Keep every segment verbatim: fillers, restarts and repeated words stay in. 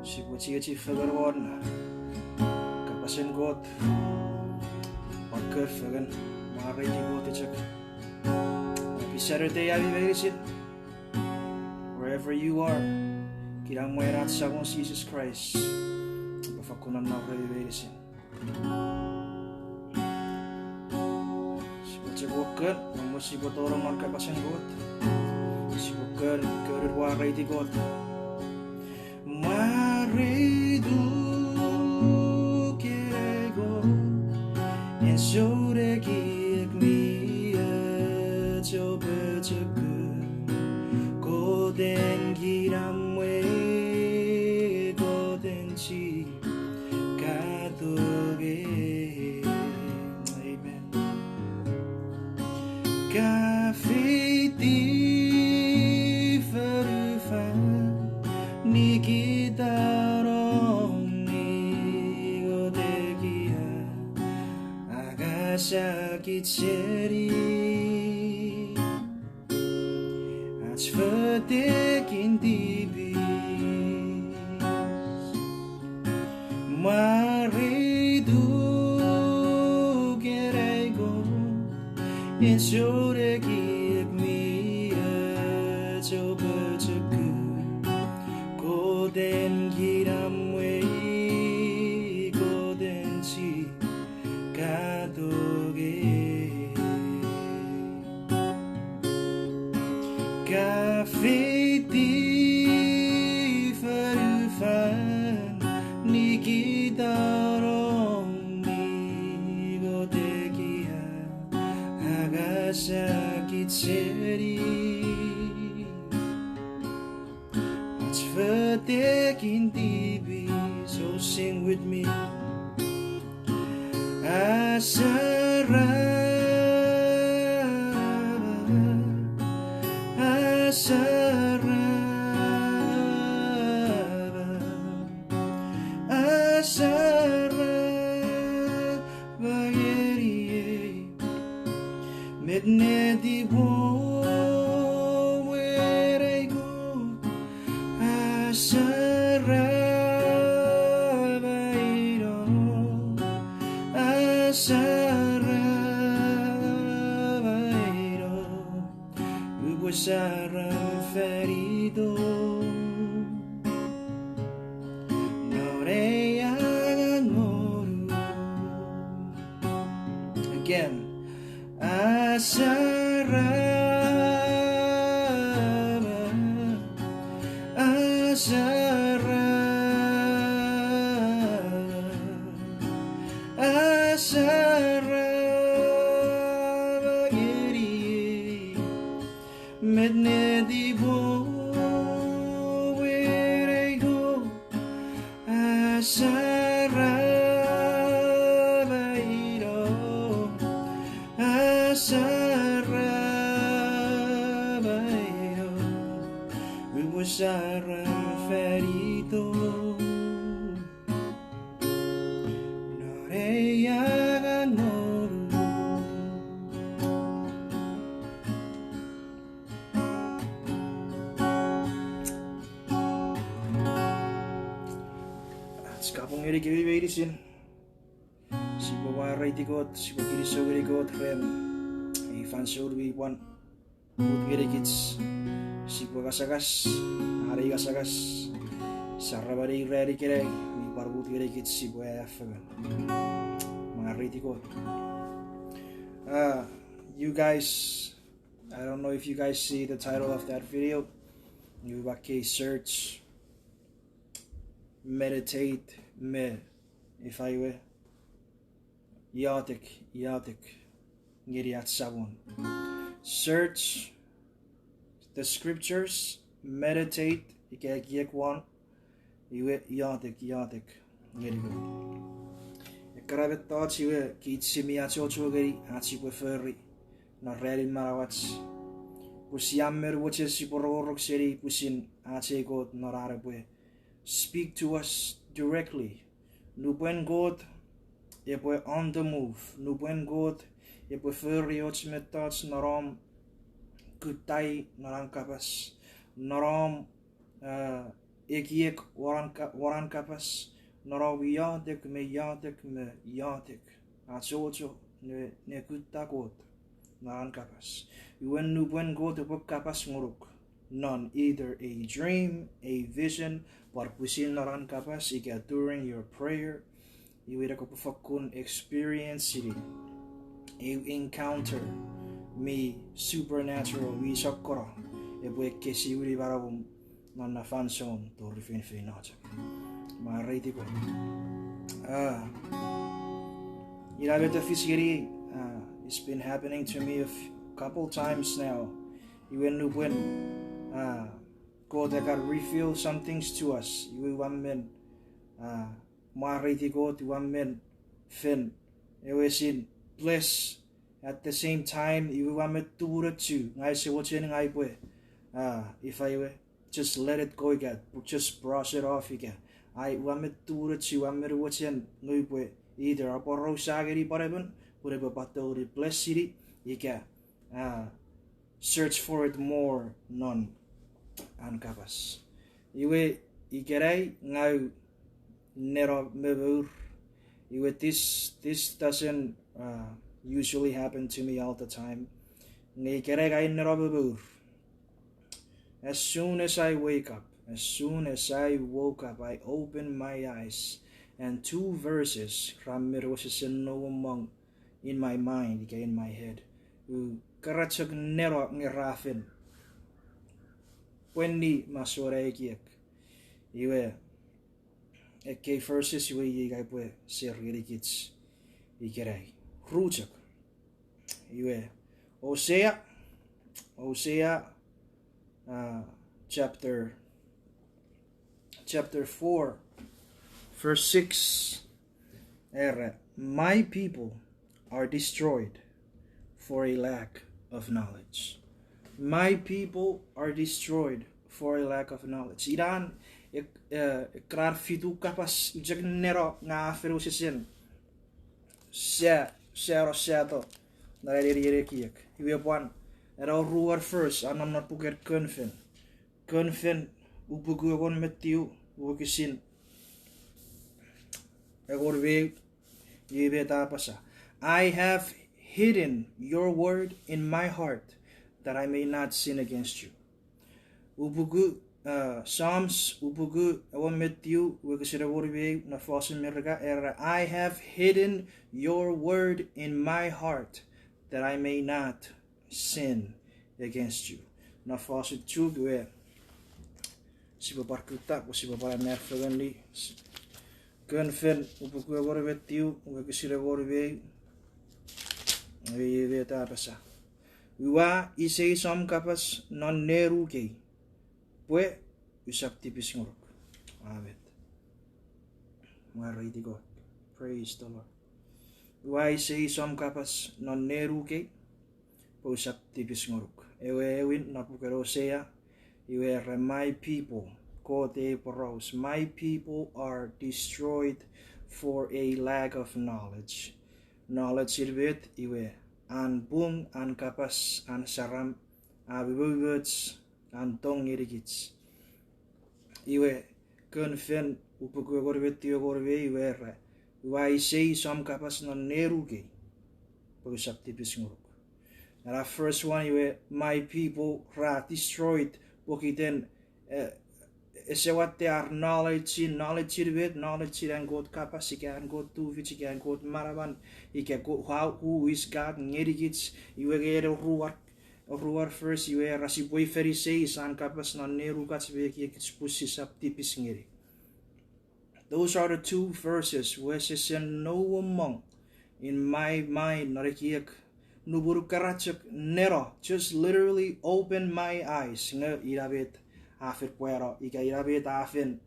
Sipwe chiechi fengen won kapasen Kot, pwan kon fengen, mwareiti Kot chok. Happy Saturday ami meinisin, wherever you are. Kinamwen ach Samon Jises Kraist epwe fakkun nom remi meinisin. Sipwe chok wokon, mwo sipwe tonong non kapasen Kot. Sipwe kon, kon mwareiti Kot. Mwareituk ikenai Kot, en souneng mi och pochokun, Kot en kinamwe, Kot en chikatokei. Amen. Ka feiti fonufan nikitano mi Kot ekian, a kasa kich seni ach fotekin tipis. Mwareituk ikenai Kot, en souneng mi och pochokun, Kot en kinamwe, Kot en chikatokei. Ka feiti fonufan nikitano mi Kot ekian, a kasa kich seni ach fotekin tipis. So sing with me. Asarama, asarama, asarama ngeniei. Met netipom we ikenai Kot, asarama ino, asarama ino. Upwe saram fan itom non ei angang ngonuk. Again. Asarama, asarama, asarama ngeniei. Met netipom we ikenai Kot, asarama ino, asarama ino. Upwe saram fan itom non ei angang ngonuk. Ach kapong ngenikemi meinisin. Sipwe mwareiti Kot, sipwe kinisou ngeni Kot ren ei fansoun mi pwan mut ngenikich. Sipwe kasakas, anei kasakas, saramon ei ran ikenai mi pwan mut ngenikich, sipwe afengen. Mwareiti Kot. Uh, you guys, I don't know if you guys see the title of that video. Iwe makkei search, meditate, me, ifa iwe, iotek, iotek ngeni ach Samon. Search the scriptures, meditate, ika ekiek won, iwe iotek, iotek ngeni Kot. Ekkana mettoch iwe kich si mi achocho ngeni ach sipwe fori non ranin manauach, pwe sia men mochen sipwe rongorong seni pwisin ach ei Kot non an epwe speak to us directly. Nupwen Kot epwe on the move, nupwen Kot epwe fori och mettoch non om kutta i non an kapas, non om, uh, ekiek won an ka-, won an kapas, non om iotek me iotek me iotek, achocho ne, ne kutta Kot non an kapas. Iwe nupwen Kot epwe kapas ngonuk non either a dream, a vision, pwan pwisin non an kapas, ika during your prayer, iwe ina kopwe fokkun experience-ini ew encounter mi supernatural, mi sokkono, epwe ekkesiwini manauom non na fansoun tori feinfeino chok. Mwareiti Kot. Ah, ina met a fis ngeniei, ah, it's been happening to me a f-, couple times now. Iwe nupwen, ah, Kot a kan reveal some things to us, iwe ua men, ah, mwareiti Kot, ua men fen, ewe sin bless at the same time, iwe ua men tumunochu, ngang ese mochen ngang upwe, ah, ifa ewe, just let it go, ika just brush it off, ika. Ai, ua men tumunochu, ua men mochen ngang upwe either aporausa ngeni pwan emon, pun epwe pwan tongeni bless-ini, ika, ah, search for it more non an kapas. Iwe ikenai ngang u neno me mour. Iwe this, this doesn't, uh, usually happen to me all the time. Nge ikenai ngang u neno me mour. As soon as I wake up, as soon as I woke up, I opened my eyes, and two verses ra men wesewesen nouomong in my mind, ika in my head. U keran chok neno nge ra fen pwenni masouan ekiek. Iwe, ekkei verses iwe iei ngang upwe share ngenikich ikenai. Ru chok. Iwe, Hosea, Hosea, uh, chapter, chapter four, verse six. Era, my people are destroyed for a lack of knowledge. My people are destroyed for a lack of knowledge. Inan, ek-, eh, ekkana fitu kapas, chok neno nge a fen wesewesen sa, sa no sato non an ekiek. Iwe pwan, ena oruan verse a nom non puken Konfen. Konfen, ipuku engon me tiu, wokisin engon me ew, iwe met a apasa. I have hidden your word in my heart, that I may not sin against you. Ipuku, uh, Psalms, ipuku engon me tiu, wokisin engon me ew, non fosun Merika, era, I have hidden your word in my heart, that I may not sin against you. Non fosun Chuuk iwe, sipwe pwan kutta, pwe sipwe pwan anafengeni. Konfen, ipuku engon me tiu, wokisin engon me ew, iwe met a apasa. Ua isei som kapas non nenukei, pwe usap tipis ngonuk. Amen. Mwareiti Kot. Praise the Lord. Ua isei som kapas non nenukei, pwe usap tipis ngonuk. Ewe aewin non puken Hosea, iwe era, my people, Kot e poraus, my people are destroyed for a lack of knowledge. Knowledge-in met, iwe, an pung, an kapas, an saram, a umoumoch, an tong ngenikich. Iwe, Konfen, ipuku engon me tiu, engon me ew, iwe era, ua isei som kapas non nenukei, pwe usap tipis ngonuk. Ena first one iwe, my people ra destroyed, pokiten, eh, ese watte ar knowledge-in, knowledge-in met, knowledge-in an Kot kapas, ika an Kot tufich, ika an Kot manaman, ika Kot, how, who is God ngenikich, iwe nge ena oruan, oruan verse iwe era sipwe fen isei san kapas non nenukach me ekiekich pwe sisap tipis ngeni. Those are the two verses wesewesen nouomong in my mind non ekiek nupwen ua keran chok neno, just literally open my eyes, nge ina met a fen pwano, ika ina met a fen,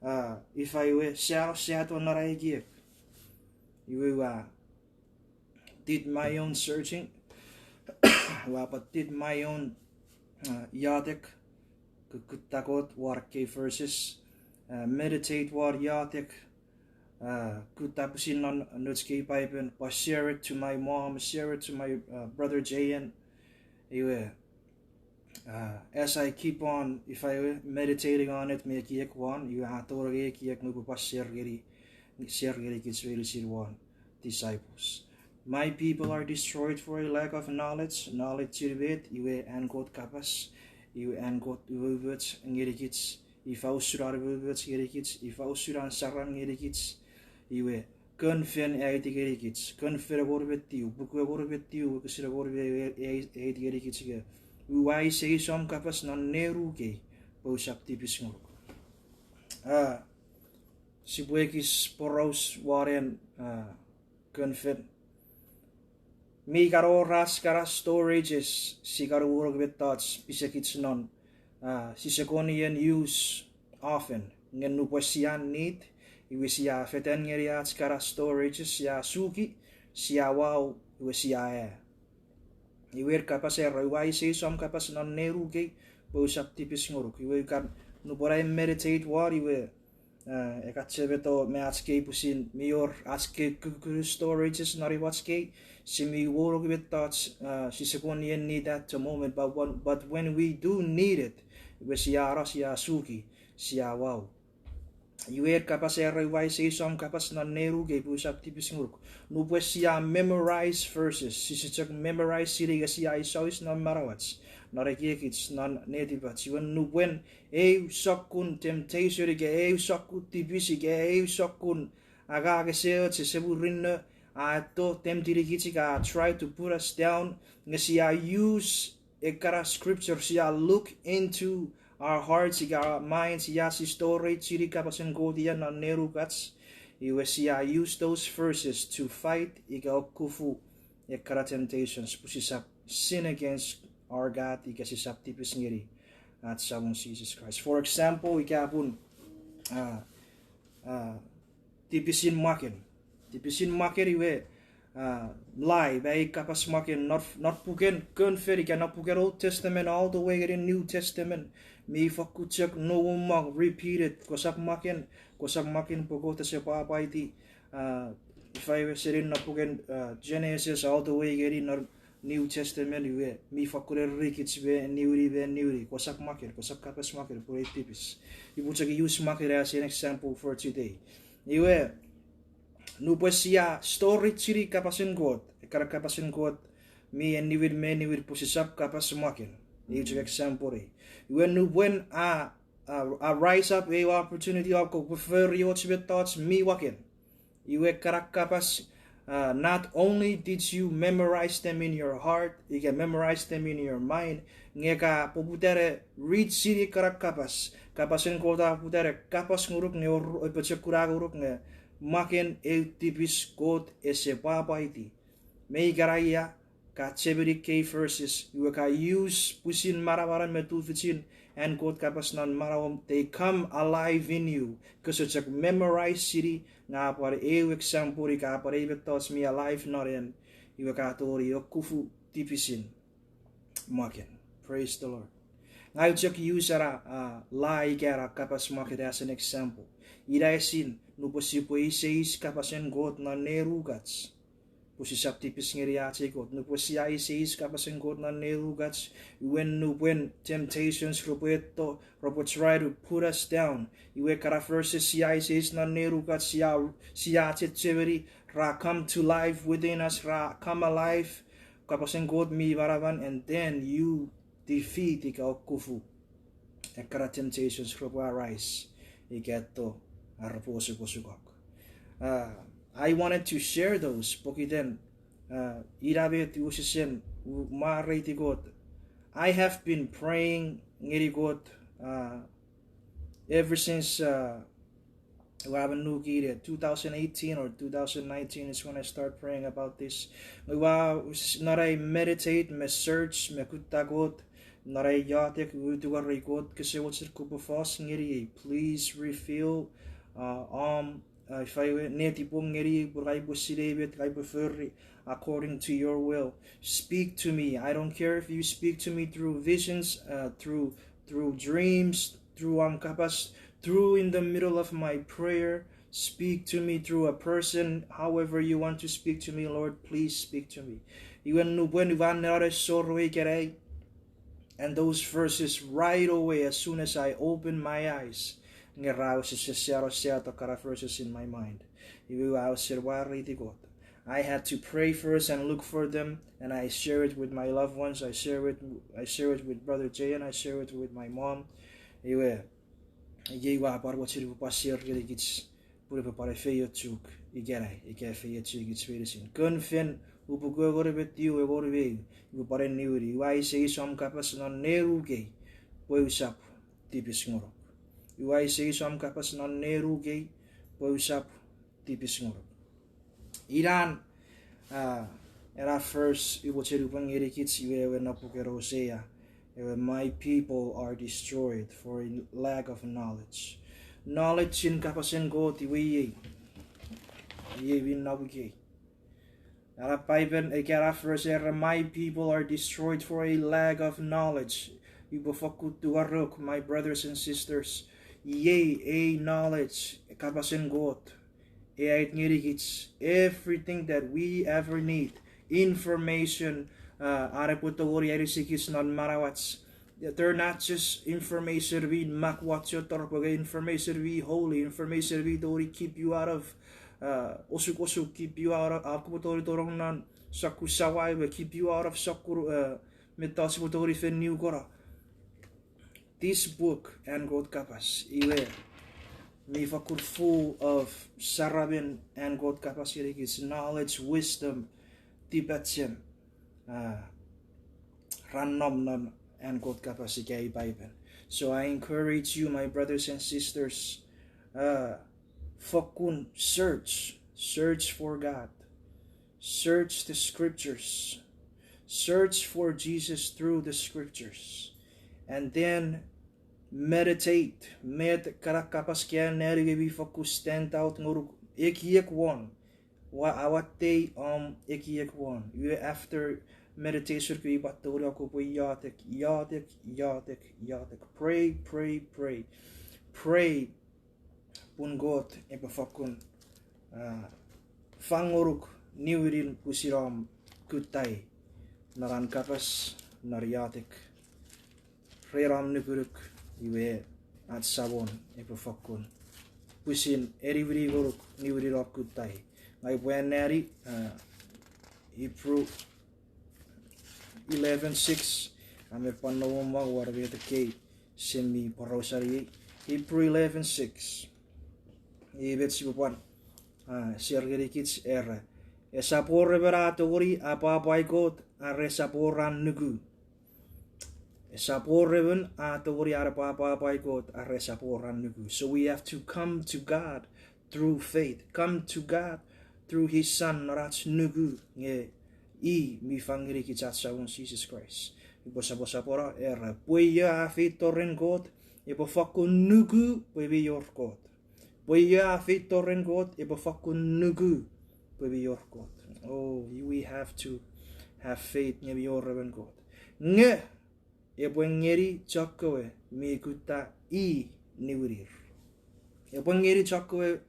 uh, ifa ewe, sa no sato non ai ekiek. Iwe ua did my own searching. Ua pwan did my own, uh, iotek, kukutta Kot won ekkei verses, uh, meditate won iotek, uh, kutta pwisin non nouch kei Paipen, pwan share it to my mom, share it to my, uh, brother J N. Iwe, Uh, as I keep on, if I were meditating on it, me ekiek won, iwe a tonong ekiek nupwe pwan share ngeni, share ngeni kich meinisin won disciples. My people are destroyed for a lack of knowledge. Knowledge-in met? Iwe an Kot kapas, iwe an Kot umoumoch ngenikich, ifa usun an umoumoch ngenikich, ifa usun an saram ngenikich, iwe Kon Fen a aiti ngenikich, Kon Fen engon me tiu, puku engon me tiu, wokisin engon me ew, a aiti ngenikich ika, ua iseis om kapas non nenukei, pwe usap tipis ngonuk. Ah, sipwe ekis poraus won an, ah, Kon Fen. Mi kan wor ach kana storages, si kan wonong mettoch pisekich non, ah, sise kon use often. Nge nupwen sia need, iwe sia fetan ngeni ach kana storages, sia suki, sia wau, iwe sia aea. Iwe ewe kapas era, ua iseis om kapas non nenukei, pwe usap tipis ngonuk. Iwe kan, nupwen I meditate won, iwe, eh, ika chemeto me ach kei pwisin mi wor ach kei kukkun storages non imwach kei, si mi wonong mettoch, eh, sise kon need at the moment, but when, but when we do need it, iwe sia no, sia suki, sia wau. Iwe ewe kapas era, ua iseis om kapas non nenukei, pwe usap tipis ngonuk. Nupwen sia memorize verses, sise chok memorize seni ika sia isois non manauach, non ekiekich, non netipach. Iwe nupwen eu sokkun temptation ika eu sokkun tipis ika eu sokkun angang ese och, ese murinno, a eto temptinikich ika try to put us down, nge sia use ekkana scripture, sia look into our hearts ika our minds, ia si storage seni kapasen Kot ia non nenukach, iwe sia use those verses to fight ika okufu ekkana temptations, pwe sisap sin against our God ika sisap tipis ngeni ach Samon Jises Kraist. For example, ika pun, ah, ah, tipisin mwaken. Tipisin mwaken iwe, ah, lie, me ei kapas mwaken, non, non puken Kon Fen ika non puken Old Testament all the way ngeni New Testament, mi fokkun chok nongonong, repeated, kosap mwaken, kosap mwaken pwe Kot ese pwapwaiti, ah, ifa ewe seni non puken, ah, Genesis all the way ngeni non New Testament iwe mi fokkun ereni kich me niwini me niwini, kosap mwaken, kosap kapas mwaken, pwe ei tipis. Upwe chok use mwaken as an example for today. Iwe, nupwen sia storage seni kapasen Kot, ekkana kapasen Kot mi niwin me niwin pwe sisap kapas mwaken. Iwe chok example ei. Iwe nupwen a, a, a rise up eu opportunity om kopwe fori och mettoch mi mwaken, iwe ekkana kapas, uh, not only did you memorize them in your heart, ika memorize them in your mind, nge ka poputa ne read seni ekkana kapas, kapasen Kot a poputa ne kapas ngonuk nge wor, epwe chok kuna ngonuk nge mwaken eu tipis Kot ese pwapwaiti. Me ikana ia, ka chemeni kei verses, iwe ka use pwisin manamanan me tufichin an Kot kapas non manauom, they come alive in you. Kose chok memorize seni, nge a pwan eu example ika a pwan ei mettoch mi alive non en, iwe ka tongeni okufu tipisin mwaken. Praise the Lord. Ngang chok use ena, ah, lie ika ena kapas mwaken as an example. Ina esin, nupwen sipwe iseis kapasen Kot non nenukach, pwe sisap tipis ngeni ach ei Kot. Nupwen sia iseis kapasen Kot non nenukach, iwe nupwen temptations repwe etto, repwe try to put us down, iwe ekkana verses sia iseis non nenukach, sia, sia chechemeni, ra come to life within us, ra come alive, kapasen Kot mi manaman, and then you defeat ika okufu ekkana temptations repwe arise ika etto ar repwe osukosukok. Uh, I wanted to share those pokiten, uh, ina met wesesen mwareiti Kot. I have been praying ngeni Kot, uh, ever since, uh, ua men nuki ne two thousand eighteen or two thousand nineteen is when I start praying about this. Ua, non ai meditate me search me kutta Kot, non ai iotek, ua tungorei Kot, kose mochen kopwe fos ngeniei, please reveal, uh, om, uh, ifa ewe netipom ngeniei pwe ngang upwe sinei met ngang upwe fori according to your will. Speak to me. I don't care if you speak to me through visions, uh, through, through dreams, through om kapas, through in the middle of my prayer. Speak to me through a person, however you want to speak to me, Lord, please speak to me. Iwe nupwen ua neno ne sor we ikenai, And those verses right away, as soon as I opened my eyes, nge ra wesewesen sano seato kana verses in my mind. Iwe ua wesen mwareiti Kot. I had to pray first and look for them, and I share it with my loved ones. I share it, I share it with Brother Jay, and I share it with my mom. Iwe, iei ua pwan mochen upwe pwan share ngenikich, pun epwe pwan efeiochuk ikenai, ika efeiochukich meinisin. Kon Fen, upuku engon me tiu, engon me eu, upwe pwan niwini. Ua iseis om kapas non nenukei, pwe usap tipis ngonuk. Ua iseis om kapas non nenukei, pwe usap tipis ngonuk. Inan, ah, ena verse upwe mochen upwe ngenikich iwe ewe non puken Hosea. Ewe, my people are destroyed for a lack of knowledge. Knowledge in kapasen Kot iwe iei. Iei mi nom ikei. Ena Paipen, ika ena verse era, my people are destroyed for a lack of knowledge. Upwe fokkun tungoruk, my brothers and sisters. Iei ei knowledge, kapasen Kot. E ait ngenikich everything that we ever need. Information, uh, are epwe tongeni anisikich non manauach. They're not just information mi mak wacho tor pwe nge information mi holy, information mi tongeni keep you out of, uh, osukosuk, keep you out of, a kopwe tongeni tonong non sokkun sawai, we keep you out of sokkun, uh, mettoch sipwe tongeni fen niukono. This book, an Kot kapas, iwe, mi fokkun full of saramen an Kot kapas ngenikich, knowledge, wisdom, tipachem, ah, ra nom non an Kot kapas ika ei Paipen. So I encourage you, my brothers and sisters, uh, fokkun search, search for God. Search the scriptures. Search for Jesus through the scriptures. And then meditate. Met kana kapas ka anneani nge mi fokkun stand out ngonuk ekiek won. Ua wattei om ekiek won. Iwe after meditation ke mi pwan tongeni kopwe iotek, iotek, iotek, iotek. Pray, pray, pray. Pray. Pun Kot epwe fokkun, ah, fang ngonuk niwinin pwisin om kuttai non an kapas, non iotek, ren om nukunuk, iwe ach Samon epwe fokkun pwisin eniwini ngonuk niwinin om kuttai. Ngang upwe anneani, ah, Hebrew eleven six, a mi pwan nom won met ekkei semmi porausani ei. Hebrew eleven six. Iei met sipwe pwan, ah, share ngenikich era, esap wor emon a tongeni apwapwai Kot are esap wor an nuku. Esap wor emon a tongeni an epwe apwapwai Kot are esap wor an nuku. So we have to come to God through faith. Come to God through his Son, non ach nuku nge i mi fang ngenikich ach Samon Jises Kraist. Upwe soposopono era, pwe io a feito ren Kot epwe fokkun nuku pwe mi wor Kot. Pwe io a feito ren Kot epwe fokkun nuku pwe mi wor Kot. Oh, we have to have faith nge mi wor emon Kot. Nge epwe ngeni chokkewe mi kutta i niwinir. Epwe ngeni chokkewe,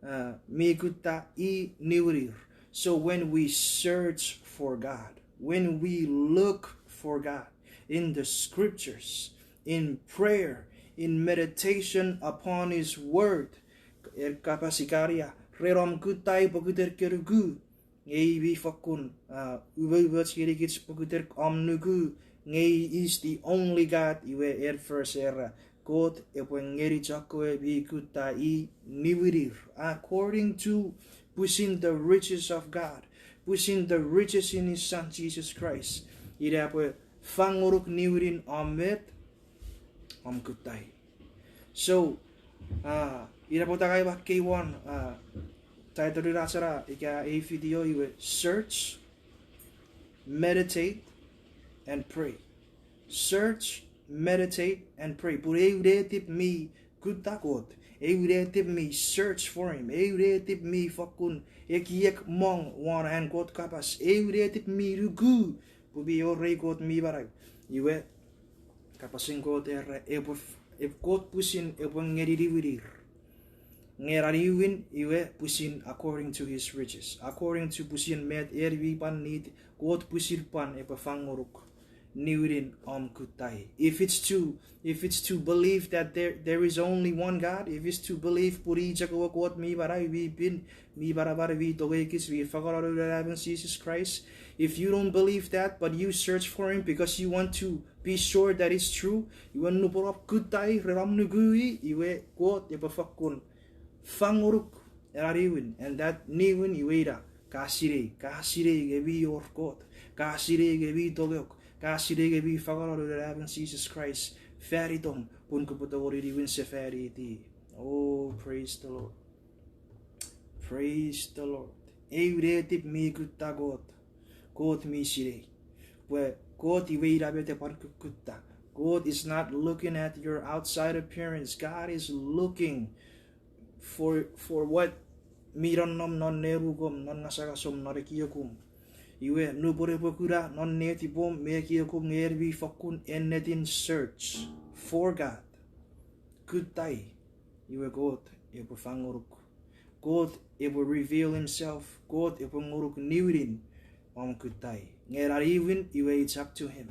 uh, mi kutta i niwinir. So when we search for God, when we look for God in the scriptures, in prayer, in meditation upon his word, e kapas ika ia, ren om kuttai pokiten ke nuku, nge i mi fokkun, ah, umoumoch ngenikich pokiten om nuku, nge i is the only God, iwe en verse era, Kot epwe ngeni chokkewe mi kutta i niwinir, according to, pwisin the riches of God, pwisin the riches in his Son Jesus Christ. Ina epwe fang ngonuk niwinin om met, om kuttai. So, ah, ina pwata ngang ua kei won, ah, title ina chana ika ei video iwe search, meditate, and pray. Search, meditate, and pray. Pun eu netip mi kutta Kot. Eu netip mi search for him. Eu netip mi fokkun ekiek mong won an Kot kapas. Eu netip mi nuku pwe mi wor ei Kot mi manau. Iwe, kapasen Kot era, epwe f-, ep-, Kot pwisin epwe ngeni niwinir. Nge ena niwin iwe pwisin according to his riches. According to pwisin met en mi pwan need, Kot pwisin pwan epwe fang ngonuk niwinin om kuttai. If it's to, if it's to believe that there, there is only one God, if it's to believe pun i chok ewe Kot mi manau, mi pin, mi manaman, mi tongei kich, mi fangeno Noun Anaemon Jesus Christ, if you don't believe that, but you search for him because you want to be sure that it's true, iwe nupwen om kuttai ren om nuku i, iwe Kot epwe fakkun fangonuk ena niwin, and that niwin iwe ina, ka sinei, ka sinei nge mi wor Kot, ka sinei nge mi tongeok, ka sinei nge mi fangeno Noun Anaemon Jesus Christ fan itom pun kopwe tongeni niwin sefani iti. Oh, praise the Lord. Praise the Lord. Eu netip mi kutta Kot, Kot mi sinei. Pwe Kot iwe ina met epwe pwan kukkutta. God is not looking at your outside appearance. God is looking for, for what mi nonnom non nenukom, non ngasangasom, non ekiekum. Iwe nupwen epwe kuna non netipom me ekiekum nge en mi fokkun ennetin search for God, kuttai, iwe Kot epwe fangonuk. Kot epwe reveal himself. Kot epwe ngonuk niwinin om kuttai. Nge ena niwin iwe it's up to him.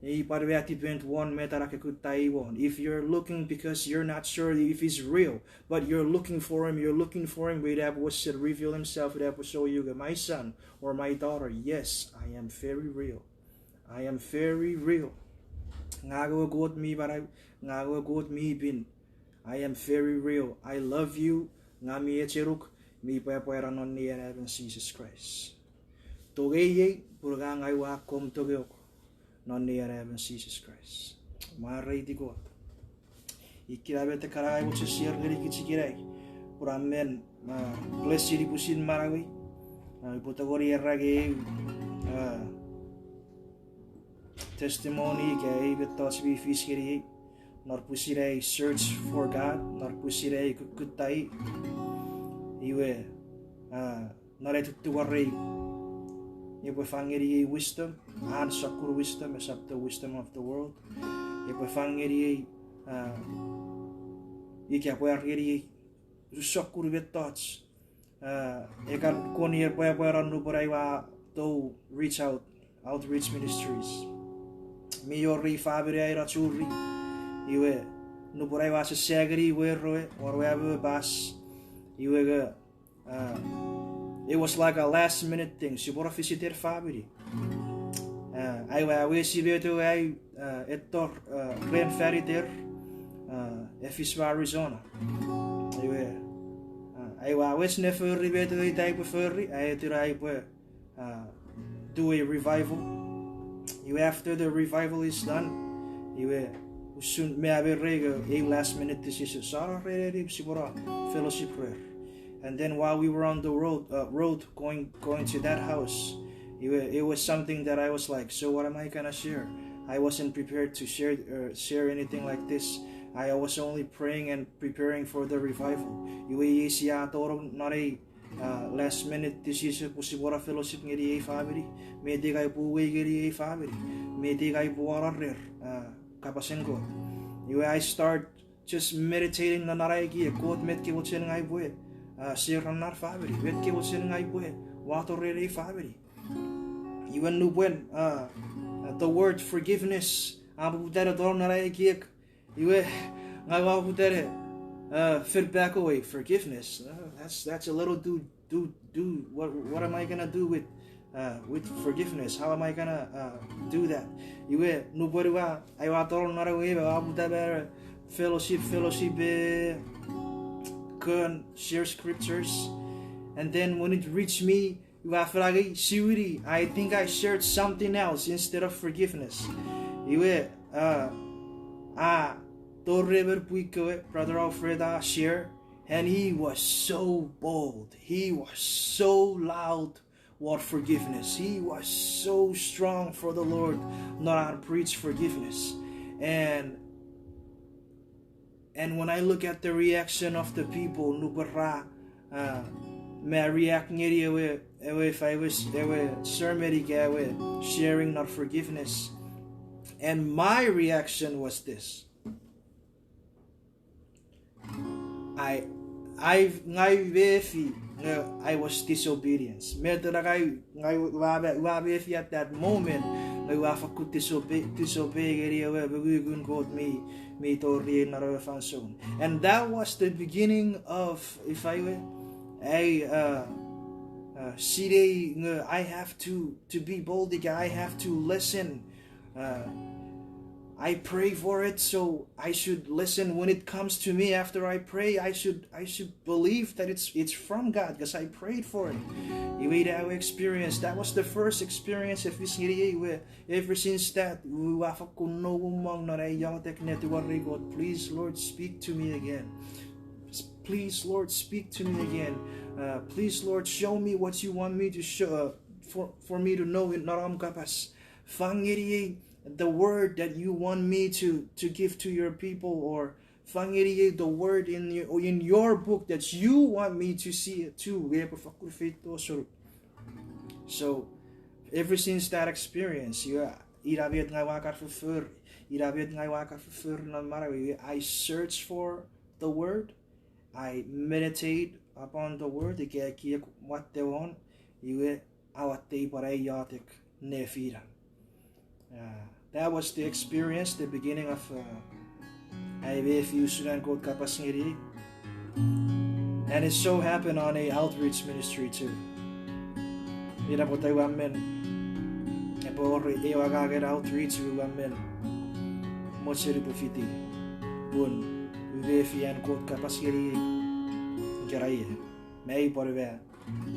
Ei pwan met epent won met ena ke kuttai won. If you're looking because you're not sure if he's real, but you're looking for him, you're looking for him, but it epwe reveal himself, it epwe show you, my son or my daughter, yes, I am very real. I am very real. Ngang ewe Kot mi manau, ngang ewe Kot mi pin. I am very real. I love you. Ngang mi echenuk, mi pwapwa ena non Noun Anaemon Jesus Christ. Tongeiei, pun ngang ua akkom tongeok non Noun Anaemon Jesus Christ. Mwareiti Kot. Ikkena met ekkana ai mochen share ngeni kich ikenai, pun a men, ah, bless-ini pwisin manauei. Ah, upwe tongeni era ngeni, ah, testimony ika ei mettoch mi fis ngeniei non pwisin ai search for God, non pwisin ai kukkuttai. Iwe, ah, non ai tutungorei, epwe fang ngeniei wisdom, an sokkun wisdom, esap the wisdom of the world. Epwe fang ngeniei, ah, ika pwe ar ngeniei sokkun mettoch, ah, ekkan kon ir pwapwa non nupwen ai ua tou reach out, outreach ministries. Mi wor ei famini ai na churi, iwe nupwen ai ua sasangeni werowe, won we amewe pas, iwe nge, ah, it was like a last minute thing. Sipwene visit famini. Ah, ai ua awesi met ewe ai, ah, etto, ah, ren fan iter, ah, Efisma, Arizona. Iwe, ah, ai ua wes ne fori met ewe ita aipwe fori, ai etiwa aipwe, ah, do a revival. Iwe after the revival is done, iwe usun me amerei nge ei last minute decision. Sa no ren eni sipwene fellowship rer. And then while we were on the road, uh, road going, going to that house, it wa-, it was something that I was like, so what am I gonna share? I wasn't prepared to share, uh, share anything like this. I was only praying and preparing for the revival. Iwe iei sia tonong non ei, uh, last minute decision pwe sipwene fellowship ngeni ei famini. Met ika upwe uwei ngeni ei famini. Met ika upwe wano rer, uh, kapasen Kot. Iwe I start just meditating non ai ekiek, Kot, met ke mochen ngang upwe, uh, share ren ar famini, met ke mochen ngang upwe wato ren ei famini. Iwe nupwen, uh, uh, the word forgiveness a poputa ne tonong non ai ekiek, iwe ngang ua poputa ne, uh, fen back away, forgiveness. Uh, that's, that's a little too do, do, what, what am I gonna do with, uh, with forgiveness? How am I gonna, uh, do that? Iwe nupwen ua, ai ua tonong non ewe, ua poputa me fellowship, fellowship, eh, kon share scriptures. And then when it reached me, ua fen angei siwini, I think I shared something else instead of forgiveness. Iwe, uh, a tori emon pwi kewe, Brother Alfred a share, and he was so bold. He was so loud won forgiveness. He was so strong for the Lord non an preach forgiveness. And, and when I look at the reaction of the people, nupwen ra, uh, me react ngeni ewe, ewe, ewe sermon ika ewe sharing non forgiveness. And my reaction was this. I, I, ngang ua mefi nge I was disobedience. Met ena ngang ua, ua, ua mefi at that moment, Ua fakkun disobey, disobey ngeni ewe mongungun Kot mi, mi tori ei non ewe fansoun. And that was the beginning of, if I were, I, uh, uh, sinei nge I have to, to be bold, ika I have to listen. Uh, I pray for it, so I should listen when it comes to me. After I pray, I should, I should believe that it's, it's from God, 'cause I prayed for it. Iwe ina ewe experience. That was the first experience a fis ngeniei, iwe ever since that, ua fakkun nouwomong non ai iotek ne tungorei Kot, please, Lord, speak to me again. Please, Lord, speak to me again. Uh, please, Lord, show me what you want me to show, uh, for, for me to know in non om kapas. Fang ngeniei the word that you want me to, to give to your people, or fang ngeniei the word in your, in your book that you want me to see it too. Epwe fakkun feito sonu. So, ever since that experience, iwe, ina met ngang ua kan fofori, ina met ngang ua kan fofori non manauei, I search for the word, I meditate upon the word, ika ekiek watte won, iwe, aua tei pwan ai iotek nefinen. Uh, that was the experience, the beginning of, uh, ai mefi usun an Kot kapas ngeniei. And it so happened on a outreach ministry too. Ina pwata ua men, epwe wor ew angangen outreach ua men mochen upwe fiti, pun ua mefi an Kot kapas ngeniei, ika ie, me upwe wor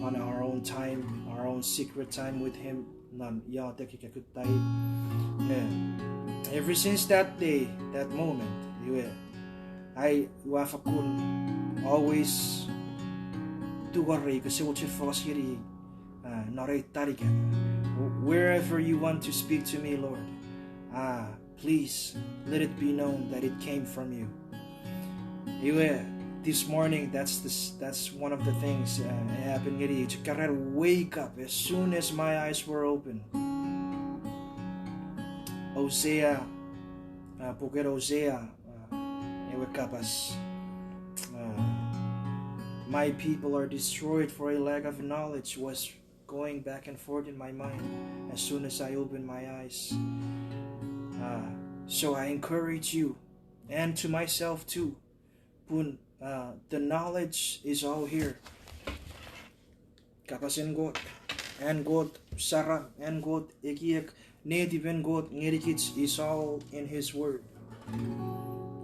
on our own time, our own secret time with him, non iotek ika kuttai. Nge, ever since that day, that moment, iwe, ai ua fakkun always tungorei, kose mochen fos ngeni, uh, non ei tanikan. Wherever you want to speak to me, Lord, uh, please let it be known that it came from you. Iwe, this morning, that's the, that's one of the things, uh, happened ngeni. Chok keran wake up as soon as my eyes were open. Hosea, uh, puken Hosea, uh, ewe kapas, uh, my people are destroyed for a lack of knowledge was going back and forth in my mind as soon as I opened my eyes. Uh, so I encourage you, and to myself too, pun, uh, the knowledge is all here. Kapasen Kot, an Kot saram, an Kot ekiek, netipen Kot ngenikich is all in his word.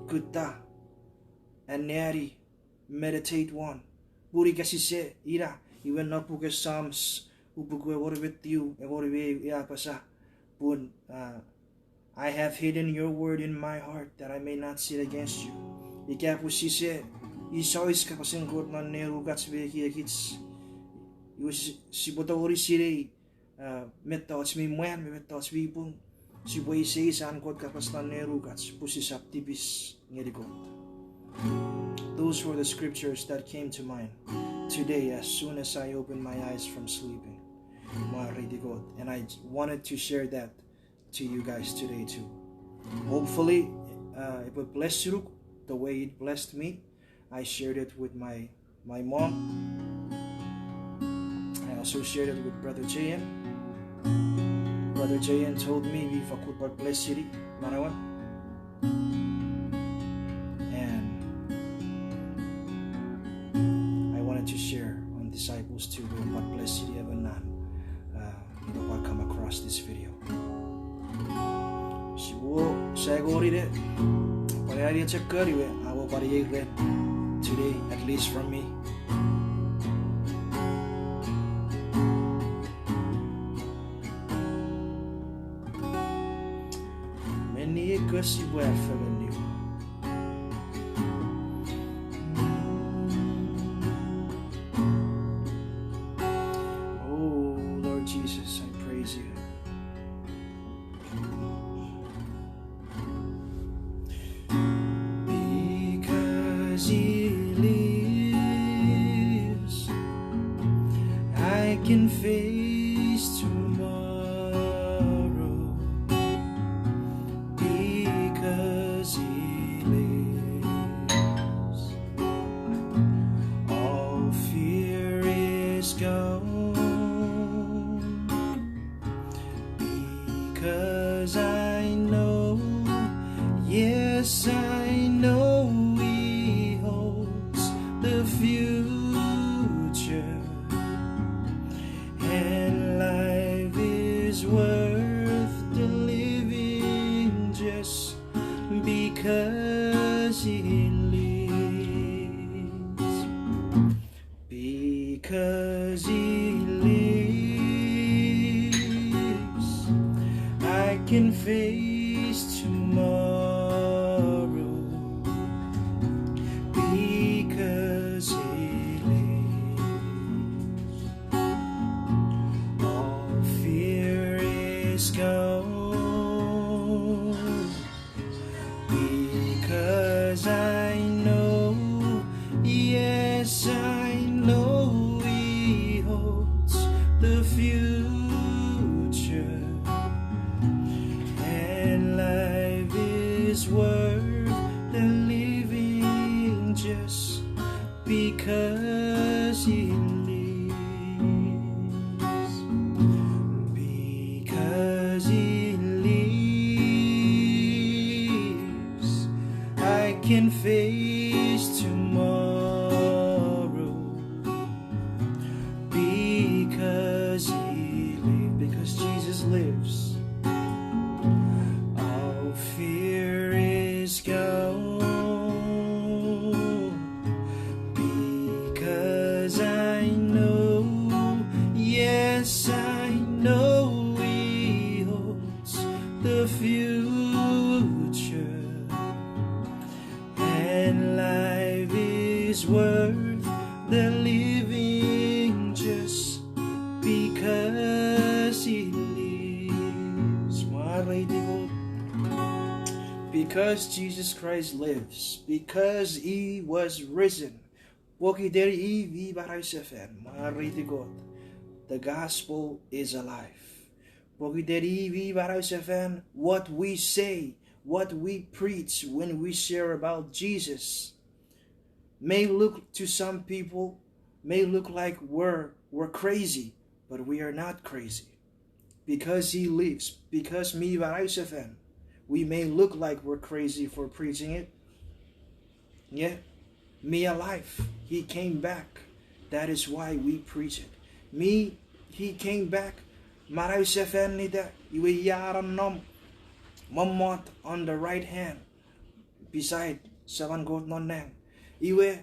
Kutta, anneani, meditate won. Pun ika sise ina, iwe non puken Psalms, upuku engon me tiu, engon me ew, a apasa, pun, uh, I have hidden your word in my heart that I may not sin against you. Ika pwe sise isois kapasen Kot non nenukach me ekiekich, iwe si-, sipwe tongeni sinei, uh, mettoch mi mwan me mettoch mi pung. Sipwe iseis an Kot kapas non nenukach pwe sisap tipis ngeni Kot. Those were the scriptures that came to mind today as soon as I opened my eyes from sleeping. Mwareiti Kot. And I wanted to share that to you guys today too. Hopefully, uh, it will bless you the way it blessed me. I shared it with my, my mom. I also shared it with Brother J N. Brother J N told me mi fakkun pwan bless-ini manauan. And I wanted to share on disciples too, pwan bless-ini emon nan, uh, ika pwan come across this video. Siwo, sa engon ine, pwan ani achok kori we, awo pwan iei ren today, at least from me. Meni ika sipwe afengen niwa. Oh, Lord Jesus, I praise you. Because he lives, I can face tomorrow. Because he lives, all fear is gone. Because Because he lives, I can face tomorrow. Because he lives, all fear is gone. Because I know, yes, I know he holds the future. And life is worth the living just because he lives. Because he lives, I can face tomorrow. Because he lives, because Jesus lives, all fear is gone. Because I know, yes, I know he holds the future. And life is worth the living just because he lives. Mwareiti Kot. Because Jesus Christ lives, because he was risen, pokiten i mi manausefan, mwareiti Kot, the gospel is alive. Pokiten i mi manausefan, what we say, what we preach when we share about Jesus may look to some people, may look like we're, we're crazy, but we are not crazy. Because he lives, because mi manausefan, we may look like we're crazy for preaching it. Yeah, mi alive. He came back. That is why we preach it. Mi, he came back. Manausefan ita, iwe ia a nom mommot on the right hand beside Seman Kot non nang. Iwe,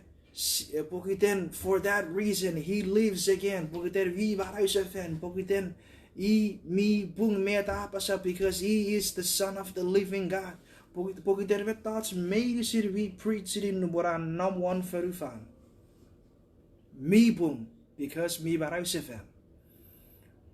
pokiten, for that reason, he lives again. Pokiten mi manausefan, pokiten i mi pung met a apasa, because he is the Son of the living God. Pokiten mettoch meinisin mi preachini nupwen a nom won fonufan mi pung, because mi manausefan.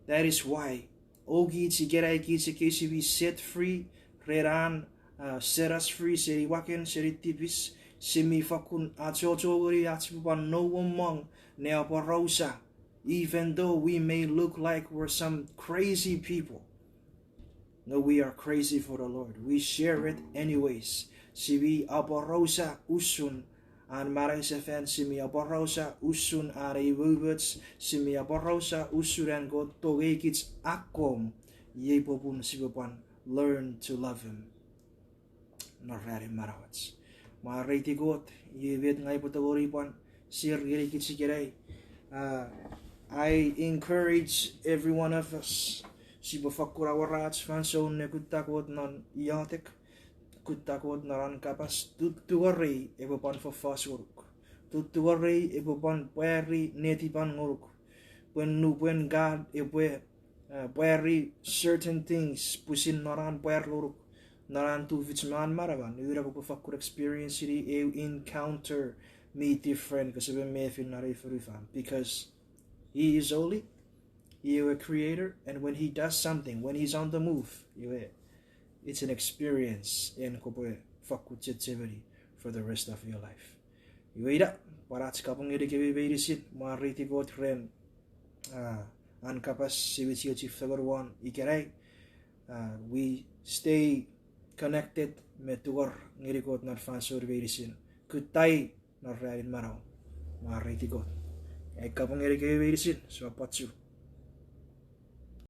That is why, o kich ikenai kich ekkei si mi set free, ren an, uh, set us free seni waken, seni tipis, si mi fakkun achocho ngeni ach sipwe pwan nouomong ne aporausa, even though we may look like we're some crazy people. Nge we are crazy for the Lord. We share it anyways. Si mi aporausa usun an manausefan, si mi aporausa usun an umoumoch, si mi aporausa usun an Kot tongei kich akkom, iei popun sipwe pwan learn to love him non ranin manauach. Mwareiti Kot, iei met ngang upwe tongeni pwan share ngeni kich ikenai. Uh, I encourage every one of us, sipwe fakkun awora ach fansoun ne kutta Kot non iotek, kutta Kot non an kapas, tutungorei epwe pwan fofos ngonuk. Tutungorei epwe pwan pwari netipan ngonuk. Pwe nupwen God epwe uh, pwari certain things pwisin non an pwar ngonuk, non an tufich me an manaman, iwe ina kopwe fakkun experience-ini eu encounter mi different, kose me mefin non ei fonufan, because he is holy, iwe creator, and when he does something, when he's on the move, iwe it's an experience en kopwe fakkun chechemeni for the rest of your life. Iwe ina pwan ach kapong ngeni kemi meinisin, mwareiti Kot ren, uh, an kapas sipwe chiechi fengen won ikenai. Uh, we stay connected me tungor ngeni Kot non fansoun meinisin. Kuttai non ranin manau. Mwareiti Kot. Ai kapong ngeni kemi meinisin, so apachu.